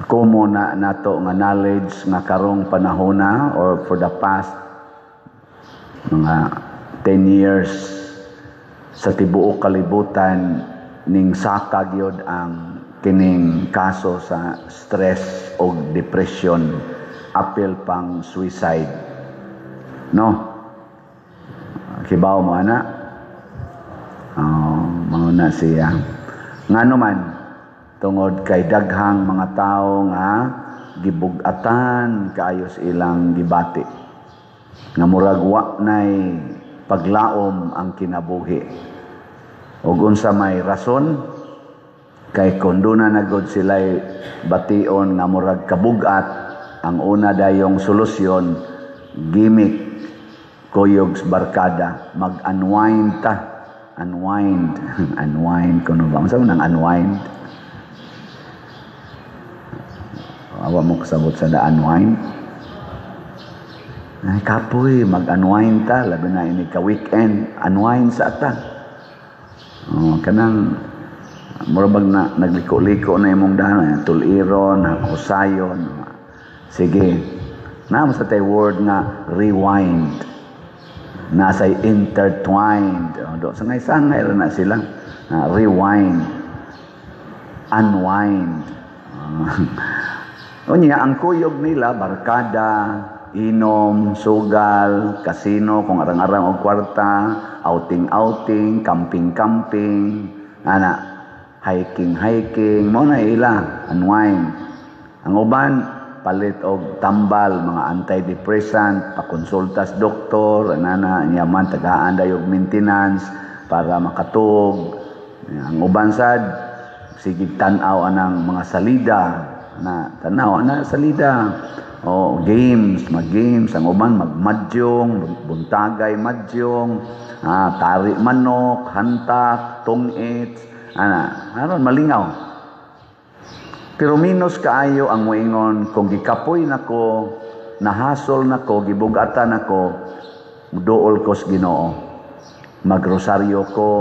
Common na nato nga knowledge nga karong panahona or for the past mga 10 years sa tibuok kalibutan, ning saka gyud ang kining kaso sa stress o depression, apil pang suicide, no? Kibaw mo ana? Oh, mao na siya. Ngano man? Tungod kay daghang mga tao nga gibug-atan kaayo sa ilang gibati nga murag wa nay paglaom ang kinabuhi. Ug unsa may rason? Kay kung duna na gud sila'y bation nga murag kabugat, ang una dayong solusyon, gimmick, kuyog sa barkada, mag-unwind ta. Unwind, unwind kuno ba? Unsa man ang unwind? Awa mo kasabot sa da unwind? Ay, kapoy, mag-unwind ta, labi na ini ka weekend, unwind sa ta. Oh, kanang mura bag na nagliko-liko na imong dahan, tuliron, husayon. Sige. Naa sa tay word nga rewind. Nasa'y intertwined. Oh, do sangay-sangay ra na sila. Rewind. Unwind. Unya ang kuyog nila barkada, inom, sugal, kasino kung arang-arang og kwarta, outing-outing, camping-camping, ana, hiking-hiking, mo na ila, unwind. Ang uban palit og tambal, mga antidepressant, pakonsulta sa doktor, anana, niya man tagaan dayog maintenance para makatuog. Ang uban sad sige tan-aw anang mga salida, na tan-aw ana salida. O games, mag-games, ang uban magmadyong, buntagay madyong, tari manok, hantak, tungit, ana, aron malingaw. Pero minus kaayo ang moingon, kung gikapoy nako, nahasol nako, gibugatan nako, duol ko sa Ginoo. Magrosaryo ko,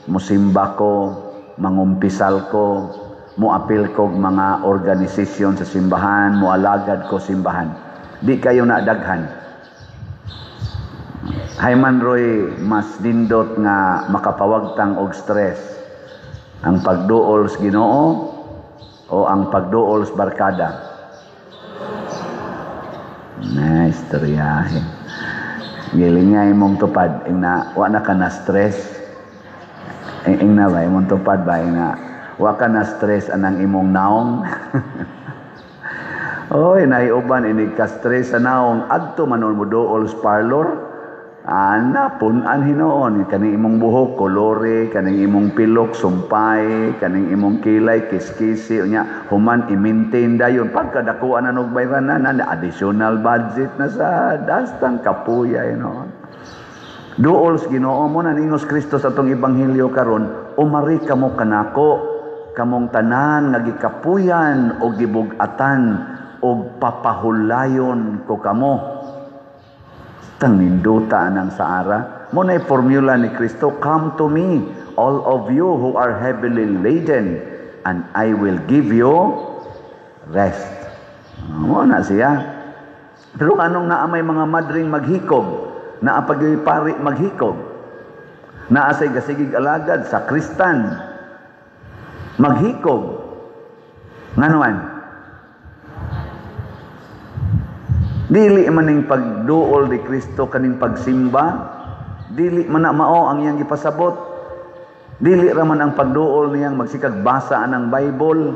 musimba ko, mangumpisal ko, muapil ko mga organisasyon sa simbahan, mualagad ko simbahan. Di kayo na daghan. Hayman roy mas dindot nga makapawagtang og stress, ang pagduol sa Ginoo o ang pagduol sa barkada? Na istoryahe. Gilingay imong tupad ing na wa na ka na stress. Ing na ba imong tupad ba ing na wa ka na stress anang imong naong? Oy, naiuban inig ka stress sa naong, adto man mo duol sa parlor. Ana, punan hinuon kaning imong buhok kolore, kaning imong pilok sumpay, kaning imong kilay kiskisi. Unya human i-maintain dayon, pagkadakuan na og bayranan na additional budget na sa dastang kapuya hinuon. Duol sa Ginoo mo na ningos Kristo sa atong ebanghelyo karon, umari kamo kanako, kamong tanan nga gikapuyan o gibug-atan, og papahulayon ko kamo. Tang ninduta ng saara. Mo na formula ni Kristo, "Come to me, all of you who are heavily laden, and I will give you rest." Mo na siya. Pero anong naa may mga madring maghikob, naa pag pari maghikob, naa say gasigig alagad sa kristan maghikob. Nganuan? Dili man ning pagduol ni Kristo kaning pagsimba, dili man na mao ang iyang gipasabot. Dili ra man ang pagduol niyang magsikag basa anang Bible.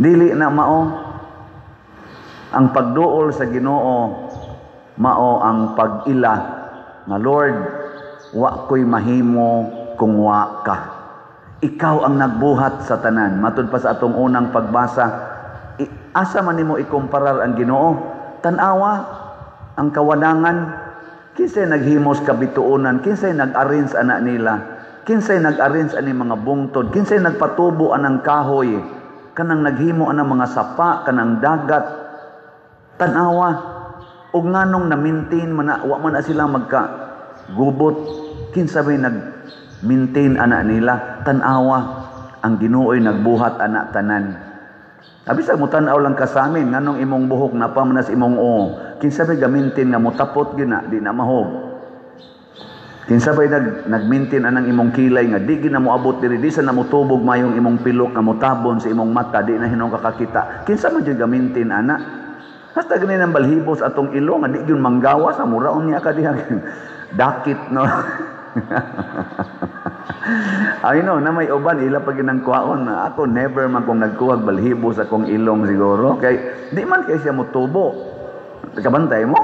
Dili na mao. Ang pagduol sa Ginoo mao ang pag-ila nga, "Lord, wa ko'y mahimo kung wa ka. Ikaw ang nagbuhat sa tanan." Matud pa sa atong unang pagbasa, asa man nimo ikumparar ang Ginoo? Tan-awa ang kawanangan, kinsay naghimos kabituonan, kinsay nag-arrange ana nila, kinsay nag-arrange ani mga bungtod, kinsay nagpatubo anang kahoy, kanang naghimo anang mga sapa, kanang dagat. Tan-awa og nganong na-maintain man na, wa man na sila magka gubot, kinsa may nag-maintain ana nila? Tan-awa, ang Ginoo'y nagbuhat ana tanan. Abi sa mutan-aw lang ka sa amin, nganong imong buhok na pa man sa imong o. Kinsa bay gamintin nga mutapot gina, di na mahog? Kinsa bay nagmintin anang imong kilay nga di gina moabot diri, di sa na motubog mayong imong pilok nga motabon sa imong mata, di na hinong kakakita? Kinsa man jud gamintin ana? Hasta gani ng balhibos atong ilong nga di gyud manggawas, muraon niya ka diha. Dakit, no? I know na may uban ila pag ginang kuhaon. Ako, never man kong nagkuhag balhibo sa akong ilong siguro. Kay di man kay siya motubo. Kabantay mo?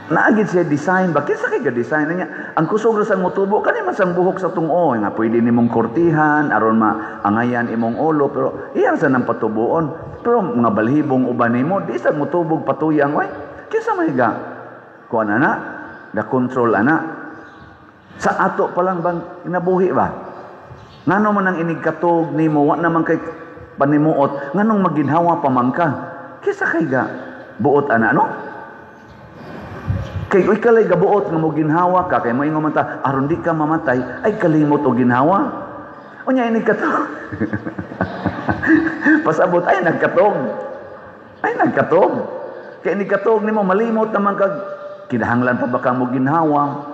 Naagid siya design ba? Kinsa kay ga-design niya? Ang kusog ra sang motubo kani man sang buhok sa tungo nga pwede nimong kortihan aron maangayan imong ulo, pero iya sa nang patubuon. Pero mga balhibong uban nimo di sa motubog patuyang oy. Kinsa may ga kuan ana? Ga control ana? Sa ato pa lang bang kinabuhi ba? Ngano man ang inigkatog nimo, wa naman kay panimuot, nganong maginhawa pa man ka? Kinsa kay ga buot ana, no? Kay uy kalay gabuot nga mo ginhawa ka, kay moingon man ta aron di ka mamatay, ay kalimot og ginhawa. Unya inig katog. Pasabot ay nagkatog. Ay nagkatog. Kay inig katog nimo malimot naman kag kinahanglan pa ba ka mo ginhawa?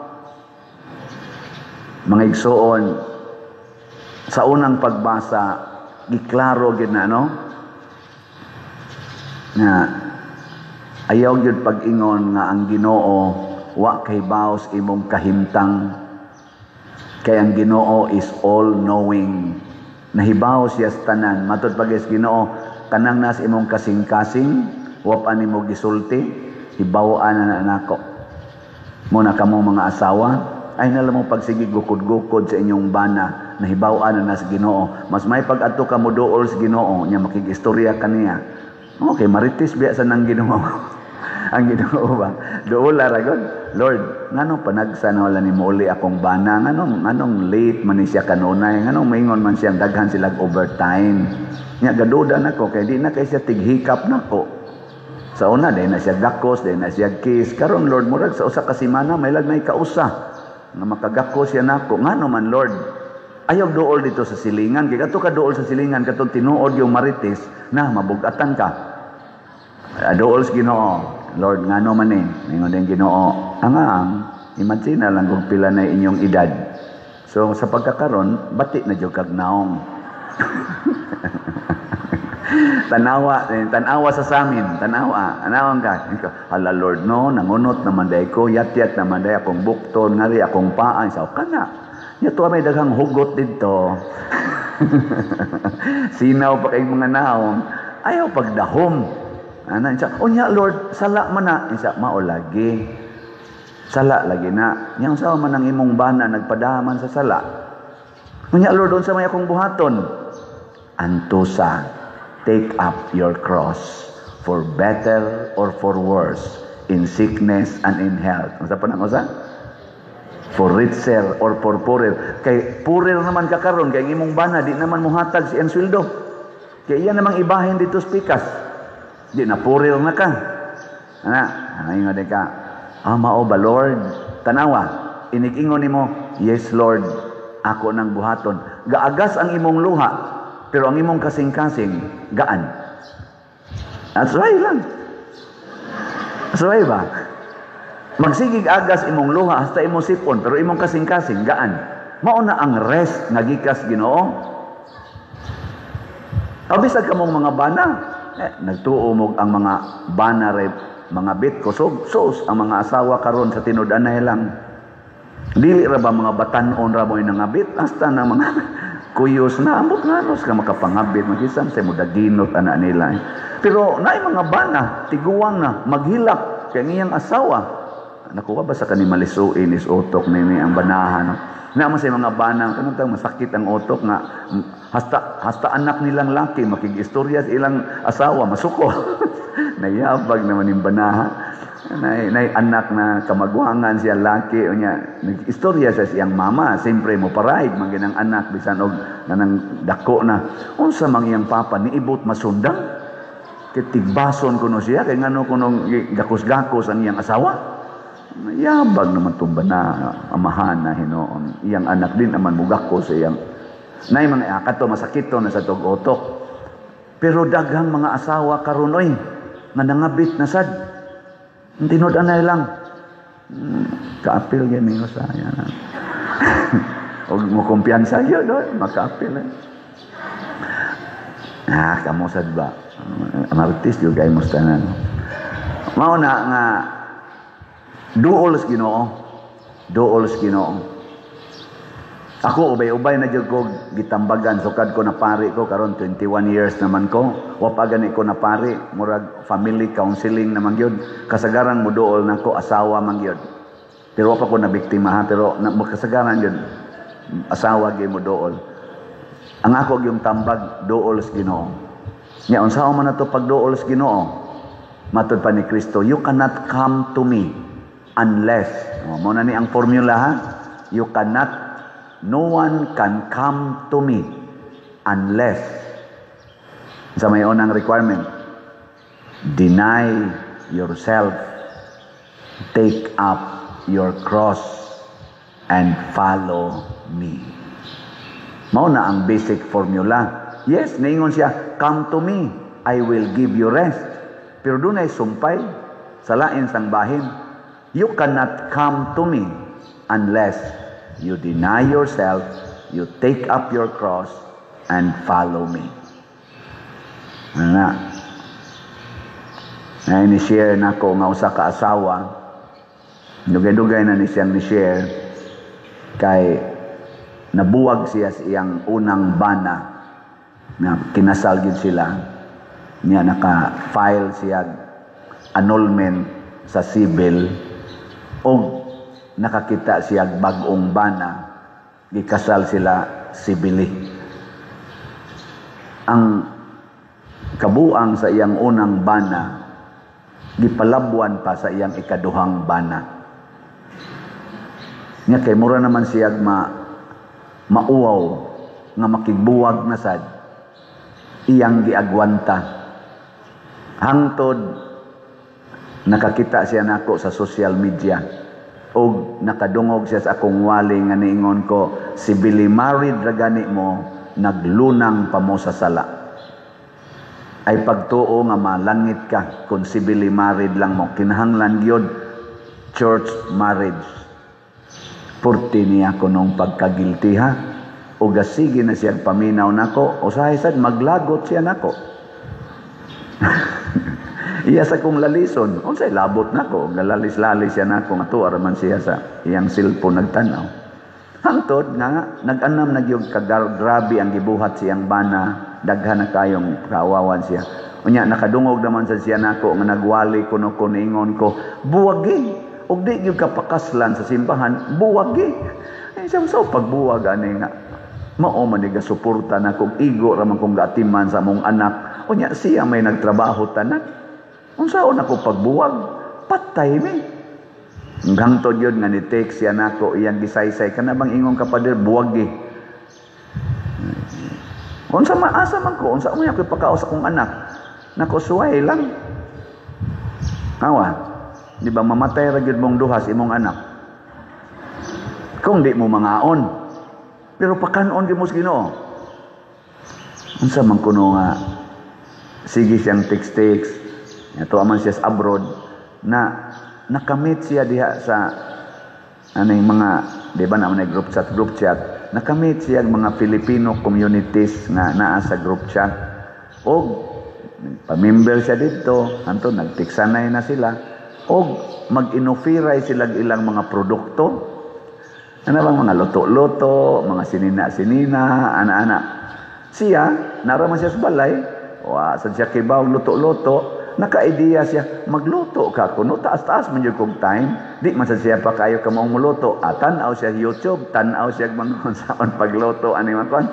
Mga igsoon, sa unang pagbasa, giklaro gid na, no? Na ayaw gyud pag-ingon nga ang Ginoo wa kay baos imong kahimtang. Kay ang Ginoo is all knowing. Nahibaw siya sa tanan. Matod pag is Ginoo, kanang nas imong kasing-kasing, wa pa nimo gisulti, hibaw-an na nako. Muna kamo mga asawa, ay nala mo pagsige gukod-gukod sa inyong bana, nahibaw-an na sa Ginoo. Mas may pag-adto ka mo duol sa Ginoo, nya makig-istorya kaniya. Okay, marites biya sa nang Ginoo. Ang Ginoo ba? Duol ra gud. Lord, nganong panagsa na wala ni mouli akong bana? Nganong late man ni siya kanunay? Nganong maingon man siyang daghan silag overtime? Nya gaduda nako kay di na kay siya tighikap nako. Sa una dai na siya gakos, dai na siya kiss. Karon, Lord, murag sa usa ka semana may lag nay kausa nga makagakos siya nako. Ngano man, Lord? Ayaw duol dito sa silingan. Kay kadto ka duol sa silingan katong tinuod yung marites na mabugatan ka. Duol sa Ginoo. Lord, ngano man eh? Ningon din Ginoo. Ang imagine na lang kung pila na inyong edad. So sa pagkakaron, bati na jud kag naong. Tanawa, eh, tanawa sa samin, tanawa, tanawan ka. Hala Lord, no, nangunot naman day ko, yat-yat naman day akong bukton, ngari akong paa, sa kana. Nya tuwa may daghang hugot dito. Sinaw pa kay mga naong. Ayaw pagdahom. Ana, siya, unya Lord, sala man na. Isa, mao lagi. Sala lagi na. Nya unsa man ang imong bana nagpadaman sa sala? Unya Lord, unsa may akong buhaton? Antusa, take up your cross for better or for worse, in sickness and in health. Unsa pa nang usa? For richer or for poorer. Kay poorer naman ka karon kay ang imong bana di naman mohatag si iyang sweldo. Kay iya namang ibahin dito sa pikas. Di na poorer na ka. Ana, ana di ka. Ah, mao ba, Lord? Tanawa, inig-ingon nimo, "Yes Lord, ako nang buhaton." Gaagas ang imong luha, pero ang imong kasing-kasing gaan. That's right lang. That's right ba? Magsigig agas imong luha hasta imong sipon, pero imong kasing-kasing gaan. Mao na ang rest nga gikas Ginoo. Bisag kamong mga bana, eh, nagtuo mo ang mga bana ray mga bit kusog, sus ang mga asawa karon sa tinud-anay lang. Dili ra ba mga batan-on ra mo nangabit, hasta na mga kuyos na ambot nganos ka makapangabit, magisan sa mo daginot ana nila. Pero naay mga bana, tiguang na, maghilak kay iyang asawa. Nakuha ba sa kani malisuin is utok nini ang banahan, no? Na man sa mga bana kanang tang masakit ang utok nga hasta hasta anak nilang laki makig-istorya sa ilang asawa masuko. Nayabag naman yung banaha. Nay anak na kamagwangan siya laki unya nag-istorya sa siyang mama, siyempre mo paraig man ginang anak bisan og kanang dako na, unsa mang iyang papa niibot masundang kay tigbason kuno siya, kay ngano kuno gakos-gakos ang iyang asawa. Yabag naman itong bana, amahan na hinoon. Iyang anak din naman mugako sa iyang. Nay mga kato masakit to na sa tog utok. Pero daghang mga asawa karon oy nga nangabit na sad. Tinud-anay lang. Kaapil gyud sa yan. Og mo kumpiyansa gyud oy, makaapil eh. Ah, kamo sad ba? Martis gyud kay mo tanan. Mao na nga duol sa Ginoo. Duol sa Ginoo. Ako, ubay-ubay na jud ko gitambagan sukad ko na pari ko. Karon 21 years naman ko. Wa pa gani ko na pari, murag family counseling naman gyud. Kasagaran moduol nako asawa man gyud. Pero wa pa ko na biktima ha, pero na, kasagaran gyud asawa gyud moduol. Ang ako gyung tambag, duol sa Ginoo. Nya unsaon man nato pagduol sa Ginoo? Matod pa ni Kristo, "You cannot come to me unless," oh, mao na ni ang formula ha. You cannot No one can come to me unless, sa may unang requirement, deny yourself, take up your cross, and follow me. Mao na ang basic formula. Yes, niingon siya, "Come to me, I will give you rest." Pero dunay sumpay sa lain sang bahin. You cannot come to me unless you deny yourself, you take up your cross, and follow me. Ano na? Na ni-share nako nga usa ka asawa, dugay-dugay na ni siyang ni-share kay nabuwag siya sa iyang unang bana na kinasal gyud sila niya. Naka-file siya annulment sa civil og nakakita siya bag-ong bana, gikasal sila civilly. Ang kabuang sa iyang unang bana, gipalabwan pa sa iyang ikaduhang bana. Nya kay mura naman siya mauwaw nga makigbuwag na sad, iyang giagwanta hangtod nakakita siya nako sa social media og nakadungog siya sa akong wali nga niingon ko, "Civilly married ra gani mo, naglunang pa mo sa sala." Ay pagtuo nga malangit ka kung civilly married lang mo. Kinahanglan gyud church marriage. Purti niya kunong pagkagilty ha. O sige na siya paminaw nako, usahay sad maglagot siya nako. Iya sa kong lalison, unsay labot nako, galalis-lalis siya nako nga tuwa man siya sa iyang cellphone nagtan-aw. Hangtod nga nag-anam na gyud kagrabe ang gibuhat siyang bana, daghan na kayong kaawawan siya. Unya nakadungog naman sa siya nako nga nagwali kuno ko, niingon ko, "Buwagi ug di gyud ka pakaslan sa simbahan, buwagi." Ay siya sa pagbuwag ani nga mao man ni suporta na kung igo ra man kong gaatiman sa among anak. Unya siya may nagtrabaho tanan. Unsaon ako pagbuwag? Patay mi. Hangtod yun nga ni text siya nako, iyang gisaysay, "Kana bang ingon ka, Pader, buwagi." Unsa maasa man ko, unsa mo ako ipakaos akong anak? Nako, suway lang. Awa, di ba mamatay ra gyud mong duhas imong anak? Kung di mo mangaon. Pero pakanon di mo sa Ginoo. Unsa man kuno nga sige siyang text-text. Ito man siya sa abroad na nakamit siya diha sa aning mga, di ba na group chat, group chat, nakamit siya mga Filipino communities nga naa sa group chat og pamember siya dito. Anto nagtiksanay na sila og mag-inofiray sila ilang mga produkto, ano bang mga luto-luto, mga sinina-sinina, ana-ana. Siya naraman siya sa balay, wa sa siya kibaw luto-luto. Naka-idea siya, magluto ka kuno, taas-taas man jud kog time, di man sa siya pa kayo ka maong muluto. Ah, tan-aw siya YouTube, tan-aw siya mga saon pagluto ani man kuan.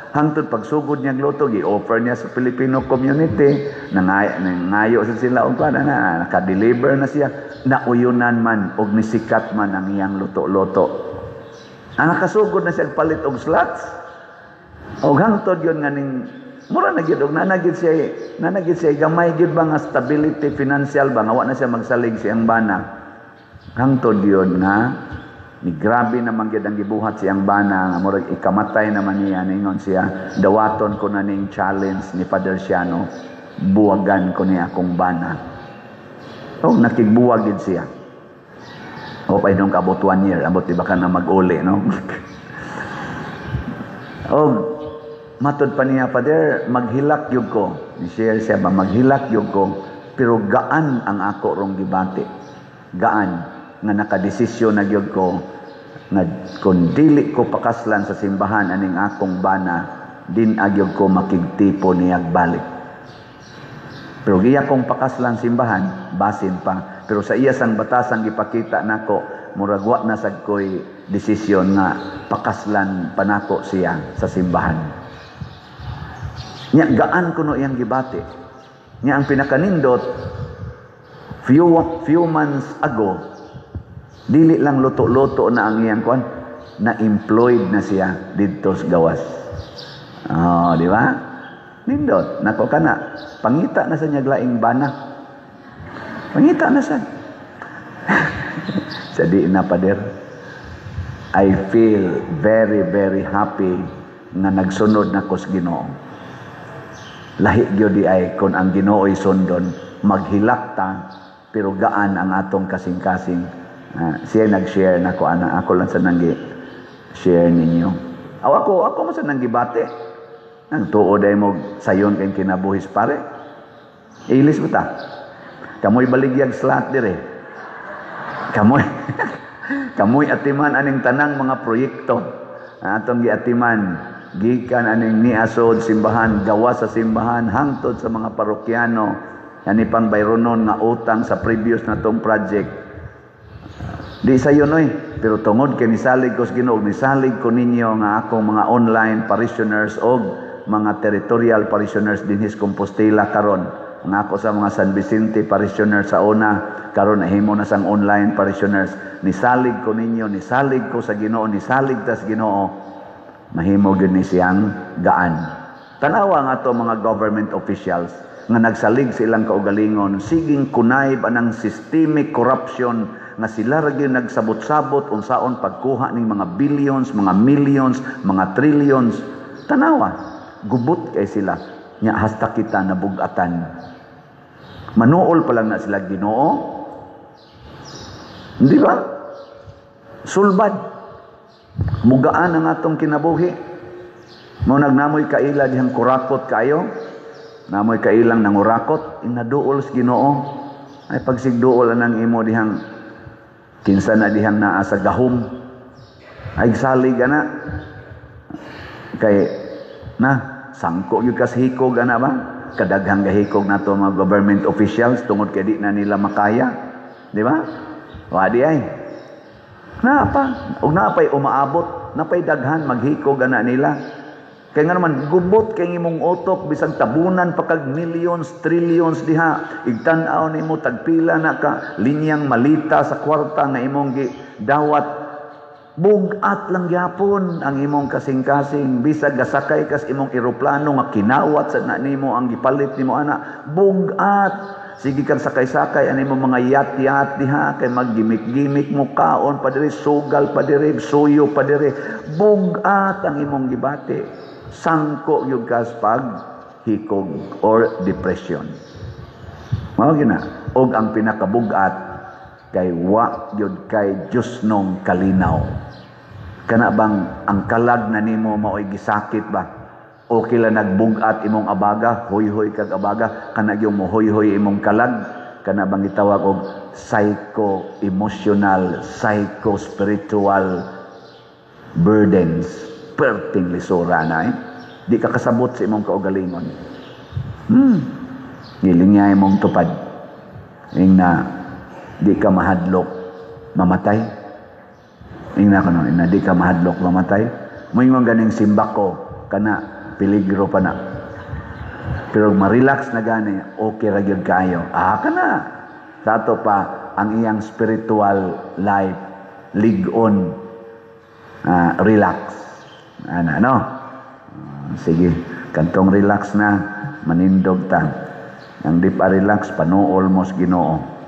Hangtod pagsugod niya luto, gi-offer niya sa Filipino community, nangayo sa sila og kuan, ana, naka-deliver na siya, nauyunan man og nisikat man ang iyang luto-luto. Ang nakasugod na siya palit og slots. Og hangtod yon nga ning mura na gyud og nana gyud siya gamay gyud ba nga stability financial ba nga wa na siya magsalig siyang bana. Hangtod yun nga Ni grabe naman gyud ang gibuhat siyang bana nga murag ikamatay naman niya. Ningon siya, "Dawaton ko na ning challenge ni Father Siano, buwagan ko ni akong bana." Oh, nakigbuwag gid siya. O pa nung kabot one year, abot di ba ka na mag-uli, no? O, matod pa niya, "Father, maghilak yun ko." Ni-share siya ba, "Maghilak yun ko, pero gaan ang ako rong gibati. Gaan, nga nakadesisyon na gyud ko, nga kung dili ko pakaslan sa simbahan aning akong bana, din agyog ko makigtipo niyag balik. Pero giya kong pakaslan simbahan, basin pa. Pero sa iya sang batasang gipakita nako, murag wa na sad ko'y desisyon nga pakaslan panako siya sa simbahan." Nya gaan kuno iyang gibati. Nya ang pinakanindot, few few months ago, dili lang luto-luto na ang iyang kuan, na employed na siya didto sa gawas. Oh, di ba? Nindot, nako kana. Pangita na sa niya laing bana. Pangita na sa. Sa di na, Pader. I feel very, very happy nga nagsunod na ko sa Ginoo. Lahi gyud di ay kung ang Ginoo'y sundon, maghilak ta, pero gaan ang atong kasing-kasing. Siya nag-share na ko ana, ako lang sa nanggi share ninyo. Aw ako, ako mo sa nanggibati. Ang tuod ay mo sayon kay kinabuhis, pare. Ilis ba ta? Kamoy baligyag slot dire. Kamoy atiman aning tanang mga proyekto. Atong giatiman gikan aning niasod simbahan, gawa sa simbahan, hangtod sa mga parokyano, yani pang bayronon nga utang sa previous na tong project. Di sayon oy, pero tungod kay nisalig ko sa Ginoo, nisalig ko ninyo nga akong mga online parishioners og mga territorial parishioners dinhi sa Compostela karon. Ang ako sa mga San Vicente parishioners sa una, karon nahimo na sang online parishioners. Nisalig ko ninyo, nisalig ko sa Ginoo, nisalig tas Ginoo. Mahimo gyud ni siyang gaan. Tanawa nga to mga government officials nga nagsalig sa ilang kaugalingon, siging kunay anang systemic corruption nga sila ra gyud nagsabot-sabot unsaon pagkuha ning mga billions, mga millions, mga trillions. Tanawa, gubot kay sila. Nya hasta kita nabugatan. Manuol pa lang na sila Ginoo. Hindi ba? Sulbad. Mugaan ang atong kinabuhi. Mo nagnamoy kaila dihang kurakot kayo. Namoy kailang nangurakot, inaduol sa Ginoo. Ay pagsigduol anang imo dihang kinsa na dihang naa sa gahom. Ay salig ana. Kay na sangko gyud kas hikog ana ba? Kadaghang gahikog nato mga government officials tungod kay di na nila makaya. Di ba? Wa di ay. Naa pa, ug naa pay umaabot, napay daghan maghikog ana nila. Kaya nga naman, gubot kay imong utok, bisag tabunan pa kag millions, trillions diha. Igtan-aw nimo tagpila na ka linyang malita sa kwarta nga imong gi dawat. Bugat lang gyapon ang imong kasing-kasing, bisag gasakay kas imong eroplano nga kinawat sa na nimo ang gipalit nimo ana, bugat. Sige kang sakay-sakay ani mo mga yat-yat diha kay maggimik-gimik mo, kaon pa diri, sugal pa diri, suyo pa diri, bugat ang imong gibati. Sangko gyud kas pag hikog or depression. Mao gyud na. Og ang pinakabugat kay wa gyud kay Dios nong kalinaw. Kana bang ang kalag na nimo maoy gisakit ba? Okay lang nagbugat imong abaga, hoy-hoy kag abaga, kana gyud mo hoy-hoy imong kalag, kana bang gitawag og psycho-emotional, psycho-spiritual burdens. Perting lisura na eh. Di ka kasabot sa imong kaugalingon. Giling niya imong tupad. Ing na di ka mahadlok mamatay. Ing na kano, ing na di ka mahadlok mamatay. Moingon ganing simbako kana peligro pa na. Pero ma-relax na gani, okay ra gyud kayo. Ah, kana. Sa ato pa ang iyang spiritual life lig-on, relax. Ana no? Sige, kantong relax na manindog ta. Ang di pa relax, panuol mo sa Ginoo.